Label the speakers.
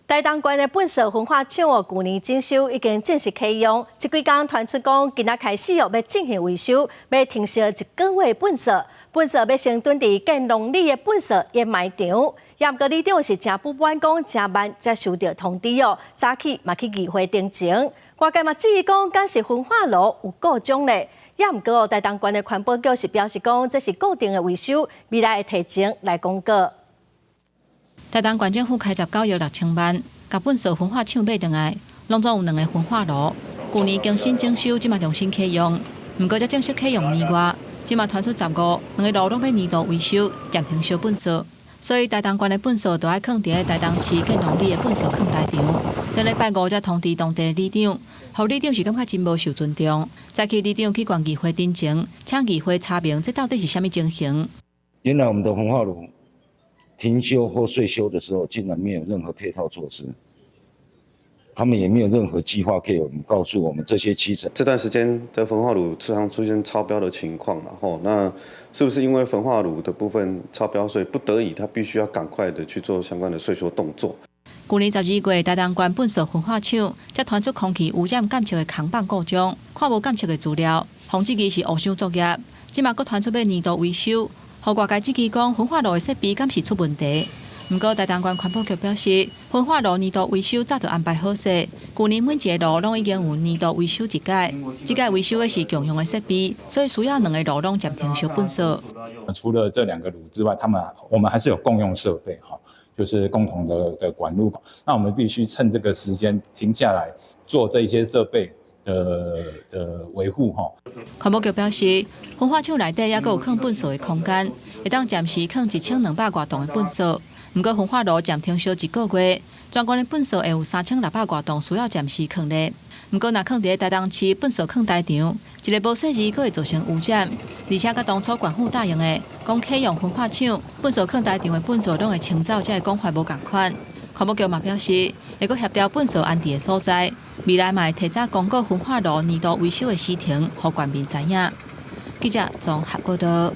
Speaker 1: 台東縣的糞埽焚化廠哦，舊年整修已經正式啟用。這幾工傳出講，今仔開始哦，欲進行維修，欲停燒一個月糞埽，糞埽欲先囤佇建隆里的糞埽掩埋場。也毋過里長是誠不滿，講誠慢才收到通知哦，早起嘛去議會陳情。外界嘛質疑講，敢是焚化爐有故障咧？也毋過台東縣的環保局是表示講，這是固定的維修，未來會提前來公告。
Speaker 2: 台東縣政府開19億6千萬，共糞埽焚化廠買轉來，攏總有兩个焚化爐。舊年更新整修，這馬重新啟用。毋過才正式啟用年外，這馬傳出15兩个爐攏欲年度維修，暫停燒糞埽。所以台東縣的糞埽就愛囥佇咧台東市建隆里的糞埽囥台場。頂禮拜五才通知當地里長，予里長是感覺真無受尊重。早起里長去縣議會陳情，請議會查明這到底是啥物情形。
Speaker 3: 原來我們的焚化爐停修或歲修的時候，竟然沒有任何配套措施，他們也沒有任何計劃可以我們告訴我們這些基層。
Speaker 4: 這段時間的焚化爐時常出現超標的情況，然後那是不是因為焚化爐的部分超標，所以不得已他必須要趕快的去做相關的歲修動作？
Speaker 2: 舊年12月，台東縣糞埽焚化廠才傳出空氣污染監測的扛棒故障，看無監測的資料，予人質疑是誤傷作業。這馬閣傳出欲年度維修，予外界質疑講焚化爐的設備敢是出問題？毋過台東縣環保局表示，焚化爐年度維修早就安排好勢，舊年每一个爐攏已經有年度維修一擺，這擺維修的是共用的設備，所以需要兩个爐攏暫停燒糞埽。
Speaker 5: 除了這兩個爐之外，我們還是有共用設備哈，就是共同的管路。那我們必須趁這個時間停下來做這些設備的維護哈。
Speaker 2: 環保局表示，焚化廠內底猶閣有囥糞埽的空間，會當暫時囥1200外噸的糞埽。毋過焚化爐暫停燒一個月，全縣的糞埽會有3600外噸需要暫時囥咧。毋過若囥佇台東市糞埽囥台場，一个無細膩，閣會造成污染。而且佮當初縣府答應的，講啟用焚化廠糞埽囥台場的糞埽攏會清走，這个講法無仝款。環保局嘛表示，會閣協調糞埽安置的所在，未來嘛會提早公告焚化爐年度維修的時程，予縣民知影。記者綜合報道。